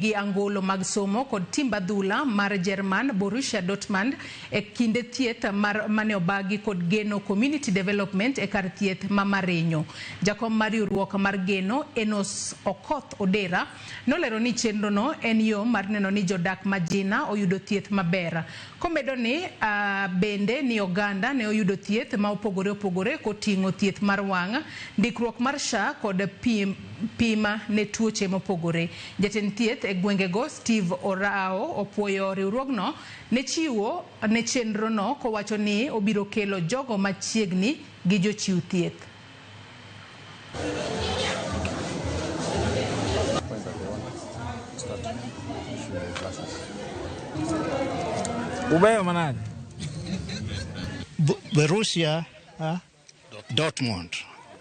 Gi angolo mag somo kod timb adhula mar Jerman Borussia Dortmund e kinde thieth mar mane obagi kod Geno Community Development e kar thieth ma Marenyo. Jakom mar riwruok mar Geno, Enos Okoth Odera, nolero ni chenro no en yo mar neno ni jodak ma Jina oyudo thieth maber. Komedo ni bende ni oganda ne oyudo thieth ma opogore opogore koting'o thieth mar wang', ndikruok mar SHA kod pima ne tuoche mopogore. Jatend thieth e gwengego Steve Orao opuoyo riwruogno ne chiwo ne chenro no kowacho ni obiro kelo jogo machiegni gi jochiw thieth. Ubeyo manade? Borussia Dortmund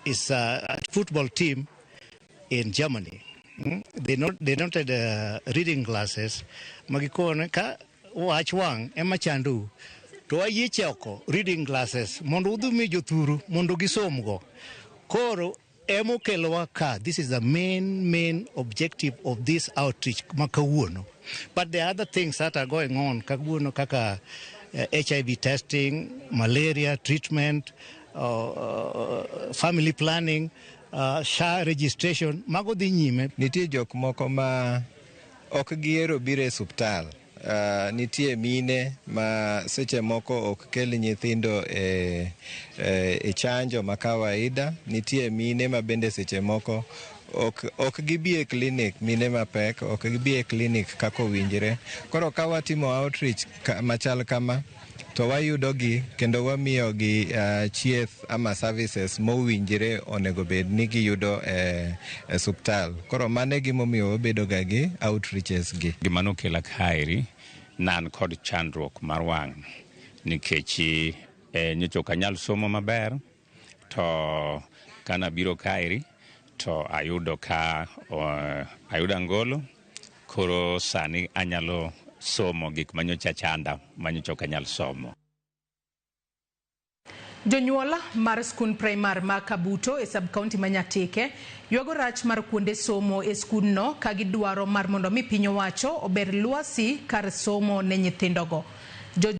is a football team in Germany. They not they noted reading glasses magikone ka wach wang' ema chandu to wayie choko reading glasses mondo udhi mi jothuru mondo gisomgo. Koro emokelowa ka. This is the main objective of this outreach ma kawuono. But there are other things that are going on kawuono kaka HIV testing, malaria treatment, family planning, SHA registration, mago dhi nyime. Nitie jok moko ma ok gihero biro e osuptal. Nitie mine ma seche moko ok kel nyithindo e chanjo ma kawaida. Nitie mine ma bende seche moko ok gibi e klinik, mine mapek ok gibi e klinik kaka owinjore. Koro ka watimo outreach machal kama, to wayudo gi kendo wamiyo gi chieth ama services mowinjore onego bed ni giyudo e osuptal. Koro mano e gimomiyo wabedo ga gi outreaches gi. Gima nokela kaeri, nan kod chandruok mar wang' nikech nyocha ok anyal somo maber, to kana biro kaeri to ayudo ka ayudo angolo, koro sani anyalo somo gik manyocha chanda manyocha ok anyal somo. Jonyuol mar skund primar ma Kabuto e sub-county ma Nyatike ywago rach mar kuonde somo e skundno ka gidwaro mar mondo mi piny owacho ober lwasi kar somo ne nyithindogo.